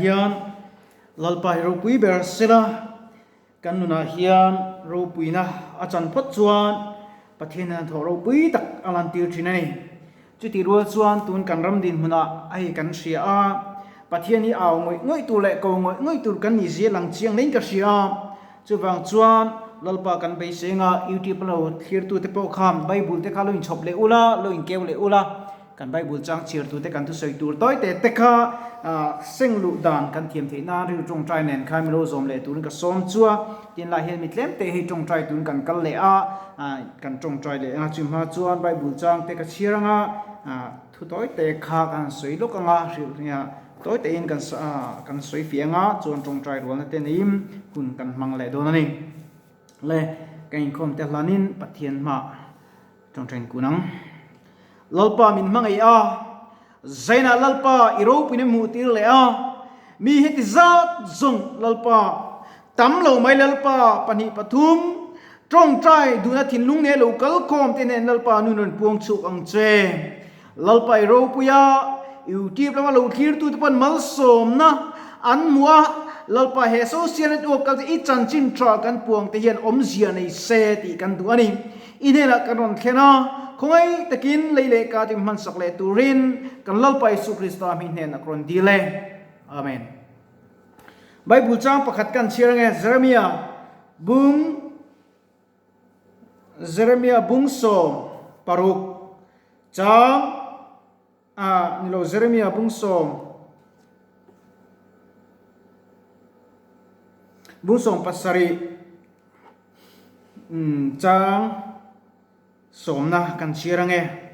hian Lalpa hi ropui ber sela kan nunah hian ropuina a chan phawt chuan Pathian hian thawh ropui tak a lantir thin a ni. Chutih rual chuan tun kan ram dinhmunah a hei kan hria a, Pathian hi au ngawih ngawih tur leh ko ngawih ngawih tur kan nih zia lang chiang hlein ka hria a. Chuvang chuan Lalpa kan beisei anga YouTube lo thlirtute pawh khan Bible te kha lo inchhawp leh ula, lo inkeu leh ula, Kan Bible chang chhiartute kan thusawi tur tawi te te kha seng luh dan kan thiam theih nan rilru tawngtai nen khan milo zawm leh turin ka sawm chu a. Tin lai hian mi tlem te hei tawngtai turin kan kal leh a, kan tawngtai leh a. Chumi hma chuan Bible chang te ka chhiar anga thu tawi te kha kan sawi lawk anga hrilh nia tawi tein kan kan sawi fiah anga chuan tawngtai rualna te neiin hun kan hmang leh dawn a ni. Le ka inkhawm te hlanin Pathian hmah Tawngtain kun ang. Lalpa min hmangaih a, Zainah Lalpa i ropuina hmuh tir leh a, mi heti zat zawng Lalpa, tam lo mai Lalpa, pahnih pathum, tawngtai duhna thinlung nge lo kal khawm te hnen Lalpa nun rawn puang chhuak ang che. Lalpa i ropui a, YouTube lama lo thlirtute pawn malsawmna an hmu a, Lalpa he social network kal te i chanchin tha kan puang te hian awmzia nei se tih kan duh a ni. I hnenah kan rawn thlen a, khawngaih takin lei leh ka tim hmansak leh turin kan Lalpa Isu Krista hming hnenah ka rawn dil e. Amen. Bible chang pakhat kan chhiar ange, Jeremiah bung Jeremiah bung 16 chang a nilo Jeremiah bung sawm bung 17 chang sawmna kan chhiar ange.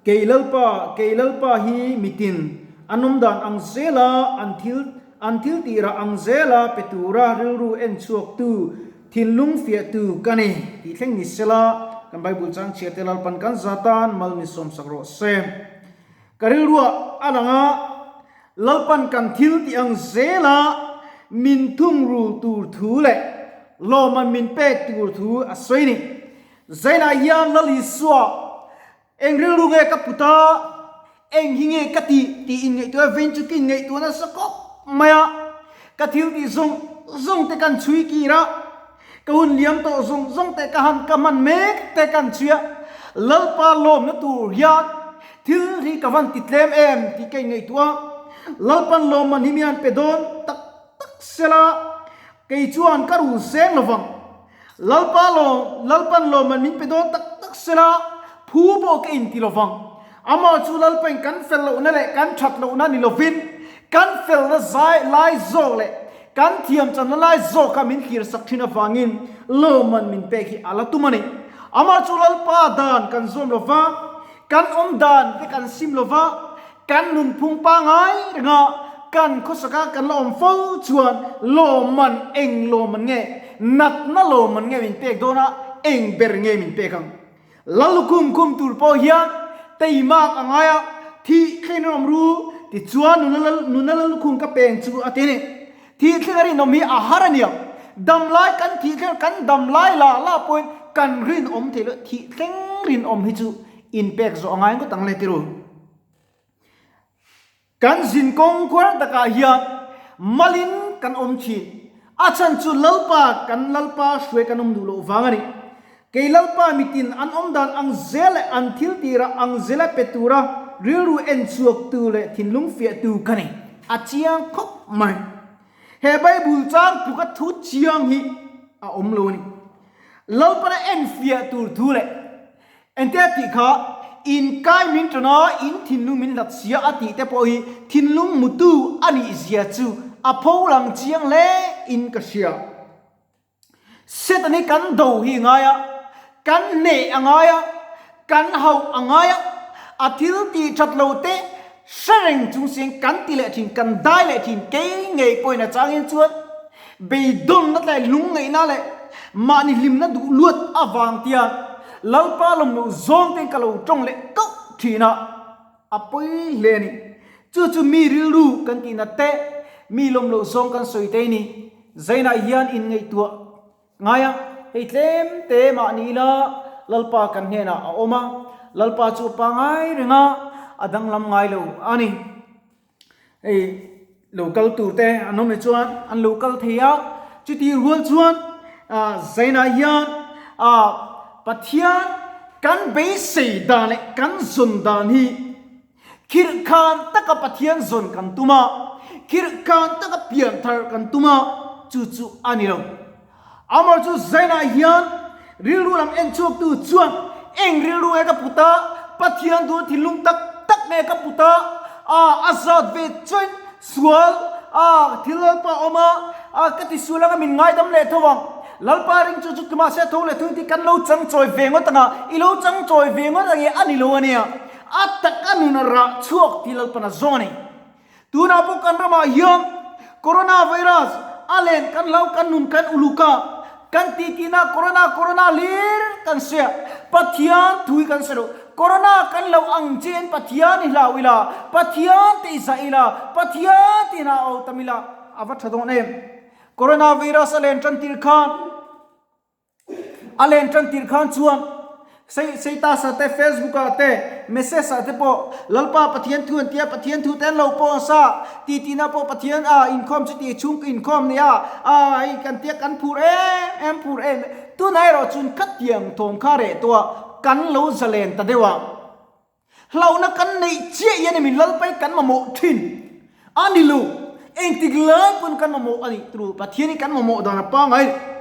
Kei Lalpa, kei Lalpa hi mitin an awm dan ang zela an thil an thil tirah ang zela pe tura rilru en chhuaktu, thinlung fiahtu ka ni tih thleng ni sela, kan Bible chang chhiar te Lalpan kan za tan mal ni sawmsak rawh se. Ka rilruah a lang a, Lalpan kan thil tih ang zela min thungrul tur thu leh lawmman min pek tur thu a sawi ni. Zainah hian Lal Isua, Eng rilru nge ka put a, eng hi nge ka tih tih inngaihtuah a, vein chu ka inngaihtuah nasa khawp mai a, ka thil tih zawng zawng te kan chhui kir a, ka hun liam tawh zawng zawng te ka han ka hman mek te kan chhui a, Lalpa lawmna tur hian thil hi ka van ti tlem em tih ka inngaihtuah a, Lalpan lawmman hi mi han pe dawn tak tak sela, kei chuan ka rul seng lovang. Lalpa lawm, Lalpan lawmman min pe dawn tak tak sela, phu pawh ka inti lovang. Amah chu Lalpain kan fel lohna leh kan that lohna ni lovin, kan felna zai lai zawk leh kan thiam channa lai zawk kha min thlir sak thin avangin lawmman min pek hi a la tum a ni. Amah chu Lalpa dan kan zawm lova, kan awm dan te kan sim lova, kan nunphung pangngai renga kan khawsaka kan la awm fo chuan lawmman eng lawmman nge, natna lawmman nge min pek dawn a, eng ber nge min pek ang? Lalukhum khum tur pawh hian teimak a ngai a, thih thleng an awm ru, tichuan nuna lalukhum ka peng chu a ti a ni. Thih thleng a rinawm hi a har a nia, damlai kan thih thleng kan damlai la la pawhin kan rinawm thei lo, thih thleng rinawm hi chu inpek zawh a ngai ngawt ang le tiru. Kan zin kawng kuar takah hian malin kan awm thin. A chhan chu Lalpa kan Lalpa hruai kan awm duh loh vang a ni. Kei Lalpa mitin an awm dan ang zel leh an thil tirah ang zela pe tura rilru en chhuaktu leh thinlung fiahtu ka ni. A chiang khawp mai. He Bible chang tluka thu chiang hi a awm lo a ni. Lalpana en fiah tur thu leh Engte a tih kha, in kai min ṭan a, in thinlung min hlat sia a tih te pawh hi thinlung mutu a nih zia chu a pho lang chiang hle in ka hria. Satan hi kan do hi a ngai a, kan hneh a ngai a, kan hauh a ngai a, a thil tih ṭhat lo te hre reng chung siin kan ti leh ṭhin, kan dai leh ṭhin, kei ngei pawhin a changin chuan Beidawnna tlai lungngaihna leh mahni hlimna duh luat avang tian Lalpa lawm loh zawng tein ka lo tawng leh kauh thin a, a pawi hle a ni. Chu chu mi rilru kan tihna te, mi lawm loh zawng kan sawi te ni. Zainah hian inngaihtuah ngai a. Hei tlem te mah ni ila Lalpa kan hnenah a awm a, Lalpa chu a pangai reng a, a danglam ngai lo a ni. Hei lo kal tur te an awm leh chuan an lo kal thei a, chuti rual chuan Zainah hian Pathian kan beisei dan leh kan zawn dan hi Khirhkhan taka Pathian zawn kan tum a, khirhkhan taka pianthar kan tum a, chu chu a ni lo. Amar chu Zainah hian rilru lam en chhuaktu chuan eng rilru nge ka put a, Pathian duh thinlung tak tak nge ka put a, a a zat ve chuain sual a thil Lalpa awm a, a ka ti sual anga min ngaidam leh tho ang. Lalpa ring chu chu tumah se tho leh thung tih kan lo changchawi ve ngawt ang a, i lo changchawi ve ngawt ang e a ni lo a nia. A tak a nun a rah chhuak tih Lalpan a zawng a ni. Tunah pawh kan ramah hian Coronavirus a len kan hlau kan nun kan uluk a, kan tihtina Corona Corona hlir kan hria. Pathian thu hi kan hre lo. Corona kan lo ang chiahin Pathian i hlau ila, Pathian te i zah ila, Pathian te hna au tam ila a va tha dawn em. Coronavirus a len tan tir khan A len tan tir khan chuan Status ah te, Facebook ah te, message ah te pawh Lalpa Pathian thu an tia, Pathian thu te an lo post a, ti tihna pawh Pathian a inkhawm chu ti chhung ka inkhawm nia a hei kan tia kan phur em em phur em tunah erawh chuan khatiang thawm kha reh tawh a kan lo zalen ta deuh a. Hlauhna kan neih chiah hian min Lalpai kan mamawh thin a ni lo. Engtik lai pawn kan mamawh a nih turu Pathian hi kan mamawh dan a pangai.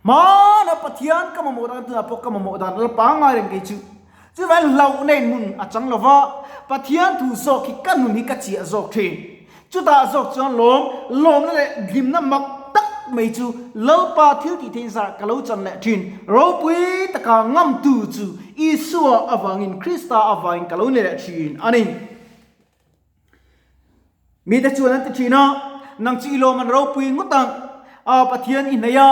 Hmana Pathian ka mamawh dan tunah pawh ka mamawh dan a la pangai reng kei chu. Chuvangin hlauhna in hmun a chang lo va, Pathian thu zawk hi ka nun hi ka chiah zawk thin. Chutah zawk chuan lawm, lawmna leh hlimna mak tak mai chu Lalpa thil tih theih zah ka lo chan leh thin. Ropui taka ngamtu chu Isua avangin, Krista avangin ka lo ni leh thin a ni. Mite chuan an ti thin a, Nang chu i lawm an ropui ngawt ang. A, Pathian i hnaih a,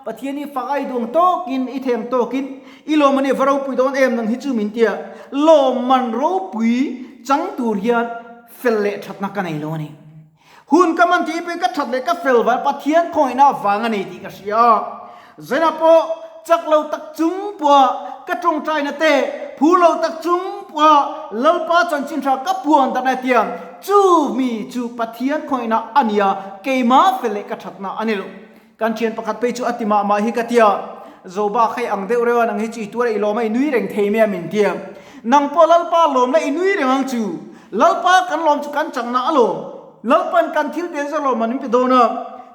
Pathian i fak a i duang tawkin, i theng tawkin, i lawm a nih va ropui dawn em nang hi chu min ti a. Lawmman ropui chang tur hian Fel leh thatna ka nei lo a ni. Hun ka man tih pawhin ka that leh ka fel vang Pathian khawngaihna avang a ni tih ka hria a. Zainah pawh chak lo tak chung pawha ka tawngtaina te, phu lo tak chung pawha Lalpa chanchin tha ka puan darh na tia chu mi chu Pathian khawngaihna a ni a, keimah fel leh ka thatna a ni lo. Kan thian pakhat phei chu a ti mah mah hi ka tia, Zoba khai ang deuh reuh a, nang hi chu i tuar a i lawm a i nui reng thei mai a min tia. Nang pawh Lalpa lawmna i nui reng ang chu. Lalpa kan lawm chu kan chakna a lawm. Lalpan kan thil tel zawk lawmman min pe dawn a.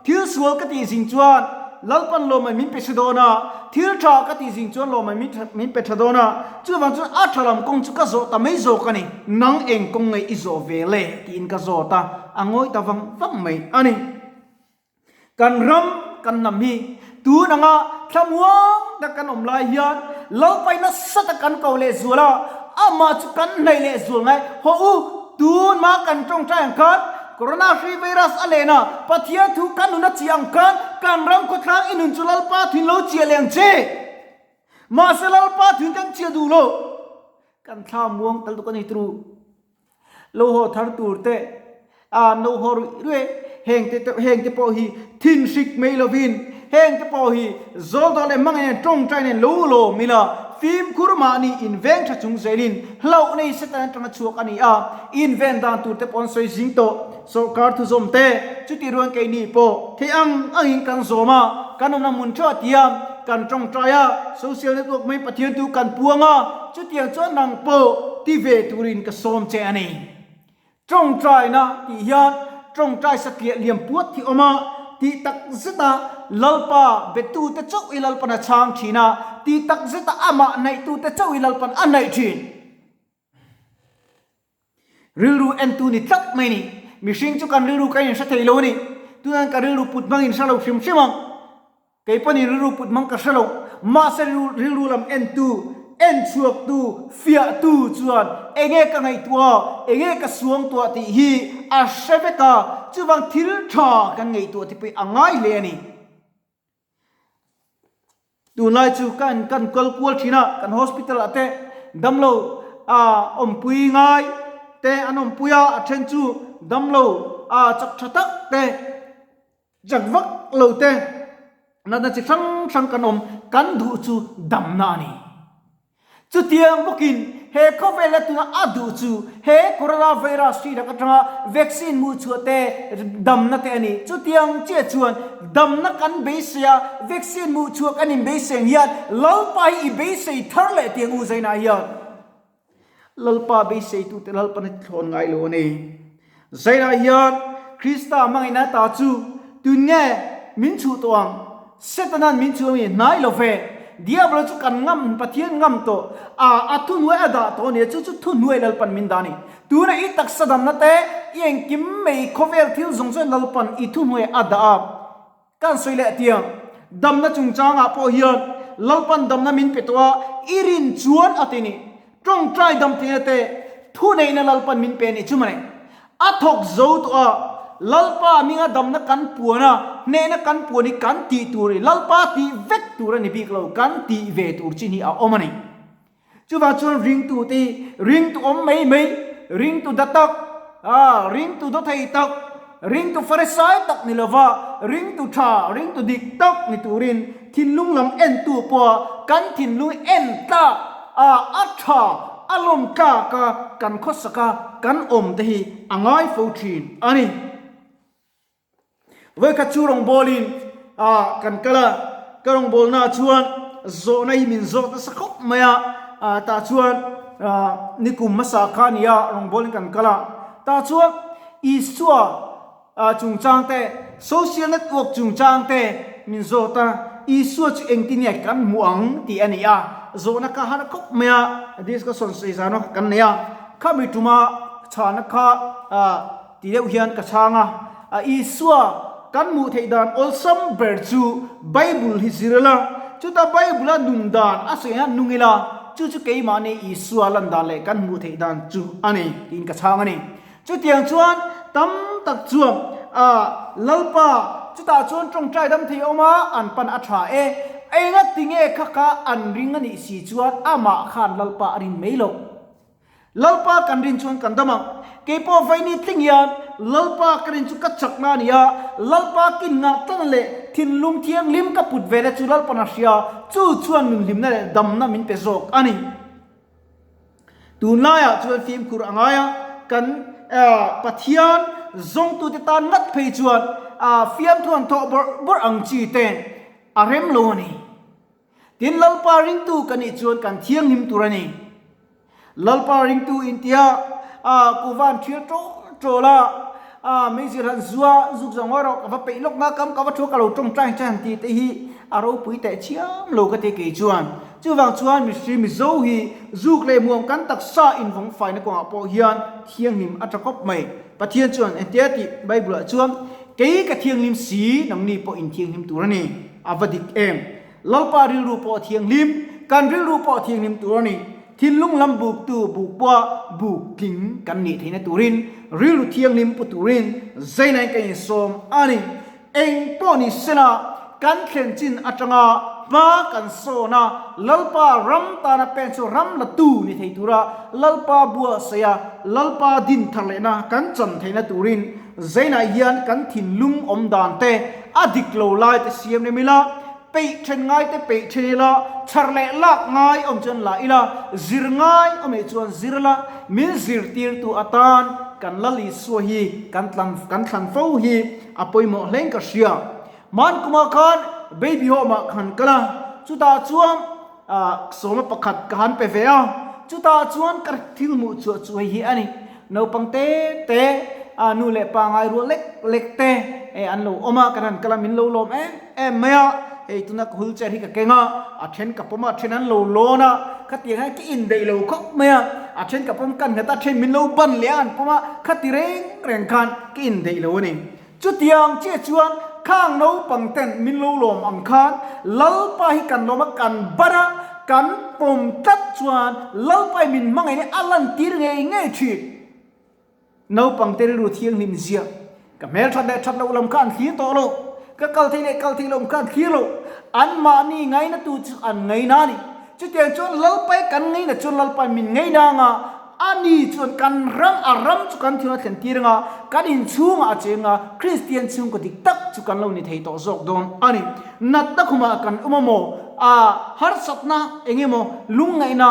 Thil sual ka tih zing chuan Lalpan lawmman min pe si dawn a, thil tha ka tih zing chuan lawmman min pe tha dawn a. Chuvang chuan a tha lam kawng chu ka zawh ta mai zawk a ni. Nang eng kawng nge i zawh ve le? tiin ka zawt a, a ngawi ta vang vang mai a ni. Kan ram, kan hnam hi tun anga thlamuang tak kan awm lai hian Lalpai nasa tak kan ko leh zual a, amah chu kan hnaih leh zual ngai. Haw u, tun mah kan tawngtai ang khan Corona hri virus a len a, Pathian thu kan nun a chiah ang khan kan ram khawthlang i nun chu Lalpa thuin lo chiah leh ang che. Mahse Lalpa thuin kan chiah duh lo. Kan thla muang tal tuk a ni turu. Lo haw thar tur te, a no haw ruih ruih heng te heng te pawh hi thin hrik mai lovin heng te pawh hi zawl dawh leh hmangin nen tawngtai nen lo lawm ila fimkhur mahni inveng tha chung zelin hlauh nei Satan atanga chhuak a ni a, inven dan tur te pawh an sawi zing tawh. Sawrkar thuzawm te chutih ruan keini pawh thei ang angin kan zawm a, kan awmna hmun theuh a tia kan tawngtai a, social network mai Pathian chu kan puang a, chutiang chuan nang pawh ti ve turin ka sawm che a ni. Tawngtaina tih hian tawngtai satliah liam puat hi awm a, tih tak zeta Lalpa betute chauh hi Lalpan a chhang thin a, tih tak zeta amah naihtute chauh hi Lalpan a naih thin. Rilru entu ni tlat mai ni. Mihring chu kan rilru kan inhre thei lo a ni. Tunah ka rilru put hmang inhre lo hrim hrim ang. Kei pawhin rilru put hmang ka hre lo. Mahse rilru lam entu, en chhuaktu, fiahtu chuan enge ka ngaihtuah, enge ka suangtuah tih hi a hre vek a. Chuvang thil tha kan ngaihtuah te pawh a ngai hle a ni. Tunlai chu kan kan kal kual thin a, kan hospital ah te damlo ah awmpui ngai te an awmpui a, a then chu damlo ah chak tha tak te, chak vak lo te natna chi hrang hrang hrang kan awm, kan duh chu damna a ni. Chutiang bawkin he khawvela tuna a duh chu he coronavirus hri lak atanga vaccine hmuh chhuah te, damna te a ni. Chutiang chiah chuan damna kan beisei a, vaccine hmuh chhuah kan inbeisei ang hian Lalpa hi i beisei thar leh tiang u Zainah hian Lalpa beiseitute Lalpan a thlawn ngai lo a ni. Zainah hian Krista hmangaihna ta chu tun nge min chhuh tawh ang? Setanan min chhuh ami? Hnai lo ve. Diablo chu kan ngam, Pathian ngam tawh a, a thuhnuai a dah tawh a ni. Chu chu thuhnuai Lalpan min dah a ni. Tuna i taksa damna te, i engkim mai khawvel thil zawng zawng Lalpan i thuhnuai a dah a. Kan sawi leh tiang, damna chungchangah pawh hian Lalpan damna min pe tawh a, i rin chuan a ti ni. Tawngtai dam theihna te, thuneihna Lalpan min pe a nih chu mawle. A thawk zo tawh a, Lalpa hminga damna kan puan a, hnehna kan puan hi kan tih tur i Lalpa tih vek tur a ni bik lo, kan tih ve tur chin hi a awm a ni. Chuvang chuan ringtu te hi ringtu awm mai mai, ringtu da tak, ah, ringtu daw thei tak, ringtu farisai tak ni lova ringtu tha, ringtu dik tak ni turin thinlung lam entu pawha kan thinlung en tlak, ah, a tha, a lawm tlak a kan khawsak a kan awm te hi a ngai fo thin a ni. Vawikhat chu rawngbawlin ah kan kal a, ka rawngbawlnaah chuan zawhna hi min zawh nasa khawp mai a, ah tah chuan ah nikum hmasa kha a ni a, rawngbawlin kan kal a, tah chuan Isua ah chungchang te, social network chungchang te min zawt a, Isua chu engtin nge kan hmuh ang tih a ni a, zawhna kha a har khawp mai a, discussion sawi zan kha kan nei a, khami tuma chhana kha ah. Ti deuh hian ka chhang a, a Isua kan hmuh theih dan awlsam ber chu Bible hi zir ila, chuta Bible a nun dan a sawi hian nung ila, chu chu keimahni Isua lan dan leh kan hmuh theih dan chu a ni tiin ka chhang a ni. Chutiang chuan tam tak chuan a Lalpa chutah chuan tawngtai dam thei awm a, an pan a tha e, engatinge kha kha an ring a nih si chuan amah khan Lalpa a rin mai loh. Lalpa kan rin chuan kan dam ang. Kei pawh vaini tling hian Lalpa ka rin chu ka chakna a ni a, Lalpa kin ngah tlang leh thinlung thianghlim ka put ve le chu Lalpan a hria, chu chuan nunhlimna leh damna min pe zawk a ni. Tunlaiah chuan fimkhur a ngai a, kan Pathian zawngtute tan ngat phei chuan fiamthu an thawh bawrh bawrh ang chi te a rem lo a ni. Tin, Lalpa ringtu ka nih chuan kan thianghlim tur a ni. Lalpa ringtu intia a kuhva an thial ṭawl ṭawl a, a meizir han zua zuk zawng ngawi rawh ka va peih lawk nga kam ka va thu ka lo ṭawngṭai ang che han tih te hi a ropui teh chiam lo ka ti kei chuan. Chuvang chuan mihring Mizo hi zuk leh hmuam kan taksa invawng faina kawngah pawh hian thianghlim a ṭha khawp mai. Pathian chuan engtia tih Bible ah chuan kei ka thianghlim si nangni pawh inthianghlim tur a ni. A va dik em? Lalpa rilru pawh a thianghlim, kan rilru pawh a thianghlim tur a ni. Thinlung lam buktu buk pawha buk tling kan nih theihna turin rilru thianghlim pu turin zainain kan insawm a ni. Eng pawh ni sela kan thlen chin atanga hma kan sawn a, Lalpa ram tana pen chu ram la tu ni thei tura Lalpa buatsaih a, Lalpa din thar lehna kan chan theihna turin Zainah hian kan thinlung awm dan te a dik lo lai te siam rem ila, peih then ngai te peih then ila, chhar leh lak ngai awm chuan la ila, zir ngai awm eh chuan zir la, min zirtirtu atan kan Lal Isua hi kan tlan kan thlan fo hi a pawimawh hlein ka hria. Hmankumah khan baby home ah khan kal a, chutah chuan ah sawma pakhat ka han pe ve a, chutah chuan ka thil hmuh chhuah chu hei hi a ni. Naupang te te ah nu leh pa ngai rual lek lek te eh an lo awm a, kan han kal a min lo lawm em em mai a, hei tuna ka wheelchair hi ka keng a, a then ka pawm a, a then an lo lawn a, khatiang hian ka indaih lo khawp mai a, a then ka pawm kan nghet a, a then min lo ban leh a an pawm a, khati reng reng khan ka indaih lo a ni. Chutiang chiah chuan khang naupang ten min lo lawm ang khan Lalpa hi kan lawm a, kan ban a, kan pawm tlat chuan Lalpa hi min hmangaih hi a lantir ngei ngei thin. Naupang te rilru thianghlim ziah, ka hmel that leh that loh lam kha an thlir tawh lo, ka kal thei leh kal thei lam kha an thlir lo, anmahni ngaina tu chu an ngaina a ni. Chutiang chuan Lalpa hi kan ngaina chuan Lalpa min ngaina anga. Ani chuan kan ram, a ram chu kan thil a thlen tir anga, kan inchhungah a cheng a, Kristian chhungkaw dik tak chu kan lo ni thei tawh zawk dawn a ni. Natna khumah kan awm a maw? A harsatna eng emaw lungngaihna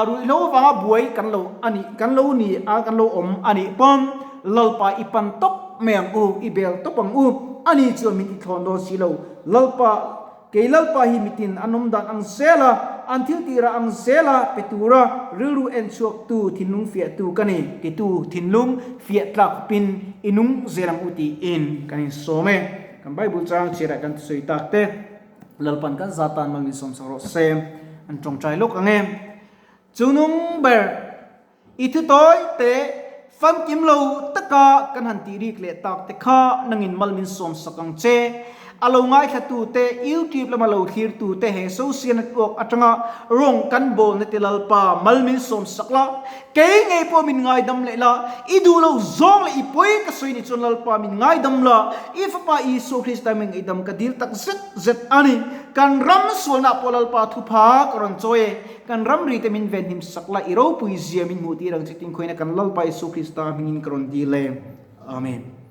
ruihhlo avanga buai kan lo a nih, kan lo ni a, kan lo awm a nih pawn Lalpa i pan tawp mai ang u, i bel tawp ang u. Ani chuan min ti thlawn dawn si lo. Lalpa, kei Lalpa hi mitin an awm dan ang zel a, an thil tirah ang zel a pe tura rilru en chhuaktu thinlung fiahtu ka ni, titu thinlung fiah tlak khawpin i nung zel ang u tiin kan insawm e. Kan Bible chang chhiarah kan thusawi tak te, Lalpan kan za tan mal min sawmsak rawh se, an tawngtai lawk ang e. Chunung ber, i thu tawi te famkim lo taka kan han tih rik leh tak te kha nangin mal min sawmsak ang che. A lo ngaithlatu te, YouTube lama lo thlirtu te he social network atanga rawng kan bawlna te Lalpa mal min sawmsak la, Kei ngei pawh min ngaidam leh la, i duh lo zawng leh i pawi ka sawi ni chuan Lalpa min ngaidam la, i Fapa Isua Krista min ngaidam ka dil tak zet zet a ni. Kan ram sualna pawh Lalpa thupha ka rawn chawi e, kan ramri te min venhim sak la, i ropui zia min hmuh tir ang che tin khawiin kan Lalpa Isua Krista hmingin ka rawn dil e. Amen.